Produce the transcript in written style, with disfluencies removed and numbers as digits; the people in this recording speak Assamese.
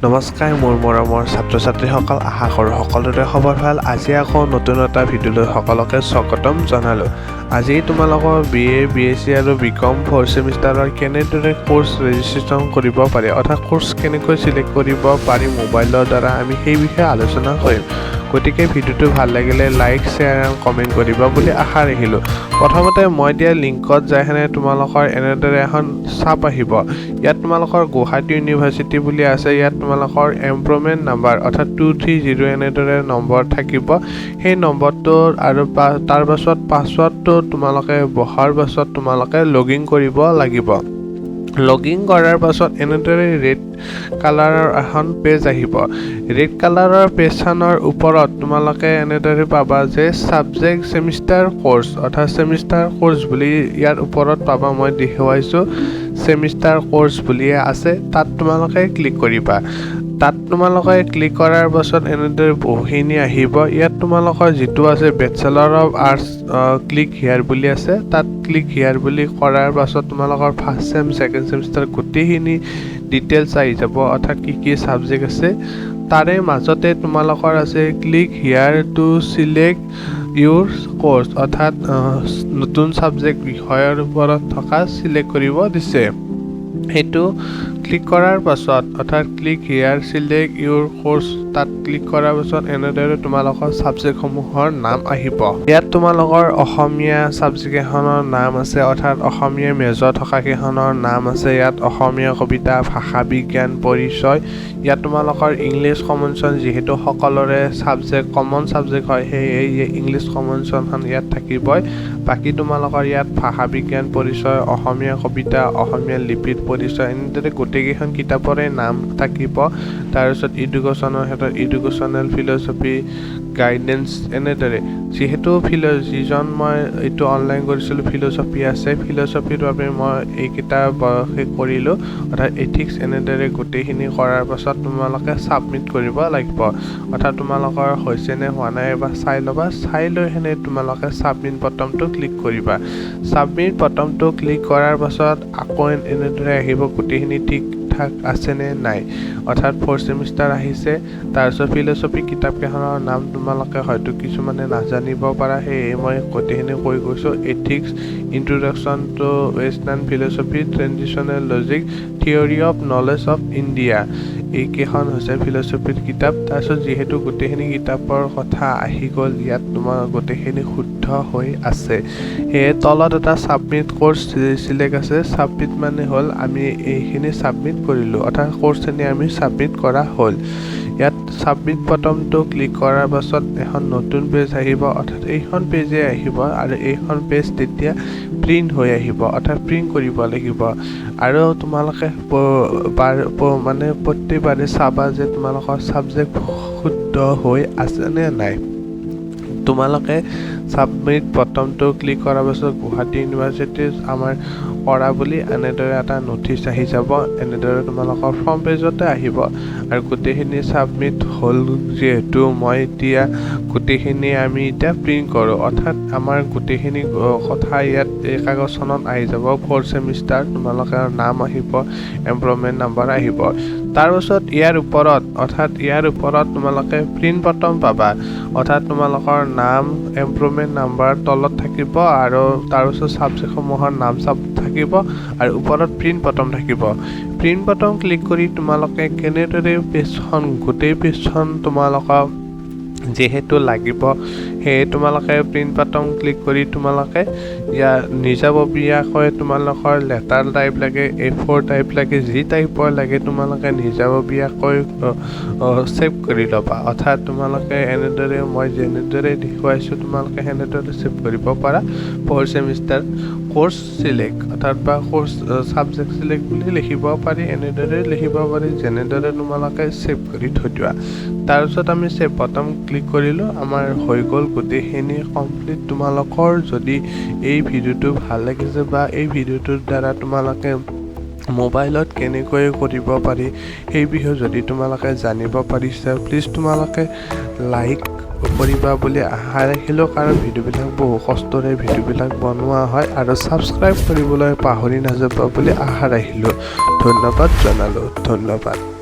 নমস্কাৰ মোৰ মৰমৰ ছাত্ৰ ছাত্ৰীসকল, আশা কৰোঁ সকলোৰে খবৰ ভাল। আজি আকৌ নতুন এটা ভিডিঅ'লৈ সকলোকে স্বাগতম জনালোঁ। আজি তোমালোকৰ B A, B S C আৰু বি কম ফ'ৰ্থ ছেমিষ্টাৰৰ কেনেদৰে কোৰ্চ ৰেজিষ্ট্ৰেশ্যন কৰিব পাৰি, অৰ্থাৎ কোৰ্চ কেনেকৈ চিলেক্ট কৰিব পাৰি মোবাইলৰ দ্বাৰা, আমি সেই বিষয়ে আলোচনা কৰিম। গতিকে ভিডিঅ'টো ভাল লাগিলে লাইক, শ্বেয়াৰ এণ্ড কমেণ্ট কৰিব বুলি আশা ৰাখিলোঁ। প্ৰথমতে মই দিয়া লিংকত যাই কেনে তোমালোকৰ এনেদৰে এখন চাপ আহিব। ইয়াত তোমালোকৰ গুৱাহাটী ইউনিভাৰ্চিটি বুলি আছে। ইয়াত তোমালোকৰ এনৰলমেণ্ট নাম্বাৰ, অৰ্থাৎ 230 এনেদৰে নম্বৰ থাকিব। সেই নম্বৰটোৰ আৰু তাৰ পাছত পাছৱৰ্ডটো তোমালোকে বহাৰ পাছত তোমালোকে লগ ইন কৰিব লাগিব। লগ ইন কৰাৰ পাছত এনেদৰে ৰেড কালাৰৰ এখন পেজ আহিব। ৰেড কালাৰৰ পেজখনৰ ওপৰত তোমালোকে এনেদৰে পাবা যে ছাবজেক্ট, ছেমিষ্টাৰ, কৰ্চ, অৰ্থাৎ ছেমিষ্টাৰ কৰ্চ বুলি ইয়াৰ ওপৰত পাবা। মই দেখুৱাইছোঁ, ছেমিষ্টাৰ কৰ্চ বুলিয়ে আছে। তাত তোমালোকে ক্লিক কৰিবা। তাত তোমালোকে ক্লিক কৰাৰ পাছত এনেদৰে বহুখিনি আহিব। ইয়াত তোমালোকৰ যিটো আছে Bachelor of Arts, click here বুলি আছে। তাত ক্লিক হিয়াৰ বুলি কৰাৰ পাছত তোমালোকৰ ফাৰ্ষ্ট ছেম, ছেকেণ্ড ছেমিষ্টাৰ গোটেইখিনি ডিটেইলছ আহি যাব, অৰ্থাৎ কি কি ছাবজেক্ট আছে। তাৰে মাজতে তোমালোকৰ আছে click here to select your course, অৰ্থাৎ নতুন ছাবজেক্ট বিষয়ৰ ওপৰত থকা চিলেক্ট কৰিব দিছে। সেইটো ক্লিক কৰাৰ পাছত, অৰ্থাৎ click here select your course, তাত ক্লিক কৰাৰ পাছত এনেদৰে তোমালোকৰ ছাবজেক্টসমূহৰ নাম আহিব। ইয়াত তোমালোকৰ অসমীয়া ছাবজেক্ট কেইখনৰ নাম আছে, অৰ্থাৎ অসমীয়া মেজৰ থকা কেইখনৰ নাম আছে ইয়াত। অসমীয়া কবিতা, ভাষা বিজ্ঞান, পৰিচয়। ইয়াত তোমালোকৰ ইংলিছ কম্প্ৰিহেনশ্যন, যিহেতু সকলোৰে ছাবজেক্ট কমন ছাবজেক্ট হয়, সেয়ে ইংলিছ কম্প্ৰিহেনশ্যনখন ইয়াত থাকিবই। বাকী তোমালোকৰ ইয়াত ভাষা বিজ্ঞান পৰিচয়, অসমীয়া কবিতা, অসমীয়া লিপিৰ পৰিচয়, এনেদৰে গোটেইকেইখন কিতাপৰে নাম থাকিব। তাৰপিছত এডুকেশ্যনৰ ক্ষেত্ৰত এডুকেশ্যনেল ফিলচফি, গাইডেন্স, এনেদৰে। যিহেতু যিজন মই এইটো অনলাইন কৰিছিলোঁ, ফিলচফি আছে, ফিলচফিৰ বাবে মই এইকেইটা বয়সে কৰিলোঁ, অৰ্থাৎ এথিক্স। এনেদৰে গোটেইখিনি কৰাৰ পাছত তোমালোকে ছাবমিট কৰিব লাগিব। অৰ্থাৎ তোমালোকৰ হৈছে নে হোৱা নাই এবাৰ চাই ল'বা। চাই লৈ সেনে তোমালোকে ছাবমিট বটমটো ক্লিক কৰিবা। ছাবমিট বটমটো ক্লিক কৰাৰ পাছত আকৌ এনেদৰে আহিব, গোটেইখিনি ঠিক ঠাক আছেনে নাই, অৰ্থাৎ ফ'ৰ্থ ছেমিষ্টাৰ আহিছে। তাৰপিছত ফিলচফি কিতাপকেইখনৰ নাম তোমালোকে হয়তো কিছুমানে নাজানিব পাৰা, সেয়ে মই গোটেইখিনি কৈ গৈছোঁ। Ethics, Introduction to Western Philosophy, Traditional Logic, Theory of Knowledge of India, এইকেইখন হৈছে ফিলচফিৰ কিতাপ। তাৰপিছত যিহেতু গোটেইখিনি কিতাপৰ কথা আহি গ'ল ইয়াত, তোমাৰ গোটেইখিনি শুদ্ধ হৈ আছে, সেয়ে তলত এটা ছাবমিট কৰ্চ চিলেক্ট আছে। ছাবমিট মানে হ'ল আমি এইখিনি ছাবমিট কৰিলোঁ, অৰ্থাৎ কৰ্চখিনি আমি ছাবমিট কৰা হ'ল। ইয়াত ছাবমিট বটমটো ক্লিক কৰাৰ পাছত এখন নতুন পেজ আহিব, অৰ্থাৎ এইখন পেজে আহিব আৰু এইখন পেজ তেতিয়া প্ৰিণ্ট হৈ আহিব, অৰ্থাৎ প্ৰিণ্ট কৰিব লাগিব। আৰু তোমালোকে মানে প্ৰত্যেকবাৰে চাবা যে তোমালোকৰ ছাবজেক্ট শুদ্ধ হৈ আছেনে নাই। তোমালোকে ছাবমিট বটমটো ক্লিক কৰাৰ পাছত গুৱাহাটী ইউনিভাৰ্চিটিত আমাৰ কৰা বুলি এনেদৰে এটা ন'টিচ আহি যাব। এনেদৰে তোমালোকৰ ফ্ৰণ্ট পেজতে আহিব। আৰু গোটেইখিনি ছাবমিট হ'ল যিহেতু, মই এতিয়া গোটেইখিনি আমি এতিয়া প্ৰিণ্ট কৰোঁ, অৰ্থাৎ আমাৰ গোটেইখিনি কথা ইয়াত এই কাগজখনত আহি যাব। ফ'ৰ্থ ছেমিষ্টাৰ তোমালোকৰ নাম আহিব, এনৰলমেণ্ট নাম্বাৰ আহিব। তাৰপাছত ইয়াৰ ওপৰত, অৰ্থাৎ ইয়াৰ ওপৰত তোমালোকে প্ৰিণ্ট বটম পাবা, অৰ্থাৎ তোমালোকৰ নাম, এনৰলমেণ্ট নাম্বাৰ তলত থাকিব আৰু তাৰপিছত ছাবজেক্টসমূহৰ নাম চাব থাকিব আৰু ওপৰত প্ৰিণ্ট বটম থাকিব। প্ৰিণ্ট বটম ক্লিক কৰি তোমালোকে কেনেদৰে পেজখন, গোটেই পেজখন তোমালোকক যিহেতু লাগিব, সেয়ে তোমালোকে প্ৰিণ্ট বটম ক্লিক কৰি তোমালোকে ইয়াৰ নিজাববীয়াকৈ তোমালোকৰ লেটাৰ টাইপ লাগে, এ ফ'ৰ টাইপ লাগে, যি টাইপৰ লাগে তোমালোকে নিজাববীয়াকৈ ছেভ কৰি ল'বা। অৰ্থাৎ তোমালোকে এনেদৰে, মই যেনেদৰে দেখুৱাইছোঁ, তোমালোকে সেনেদৰে ছেভ কৰিব পাৰা। ফ'ৰ্থ ছেমিষ্টাৰ ক'ৰ্চ চিলেক্ট, অৰ্থাৎ বা ক'ৰ্চ ছাবজেক্ট চিলেক্ট বুলি লিখিব পাৰি, এনেদৰে লিখিব পাৰি, যেনেদৰে তোমালোকে ছেভ কৰি থৈ দিয়া। তাৰপিছত আমি ছেভ বটম ক্লিক কৰিলোঁ, আমাৰ হৈ গ'ল গোটেইখিনি কমপ্লিট। তোমালোকৰ যদি এই ভিডিঅ'টো ভাল লাগিছে বা এই ভিডিঅ'টোৰ দ্বাৰা তোমালোকে মোবাইলত কেনেকৈ কৰিব পাৰি সেই বিষয়ে যদি তোমালোকে জানিব পাৰিছা, প্লিজ তোমালোকে লাইক কৰিবা বুলি আশা ৰাখিলোঁ, কাৰণ ভিডিঅ'বিলাক বহু কষ্টৰে ভিডিঅ'বিলাক বনোৱা হয়। আৰু ছাবস্ক্ৰাইব কৰিবলৈ পাহৰি নাযাবা বুলি আশা ৰাখিলোঁ। ধন্যবাদ জনালোঁ, ধন্যবাদ।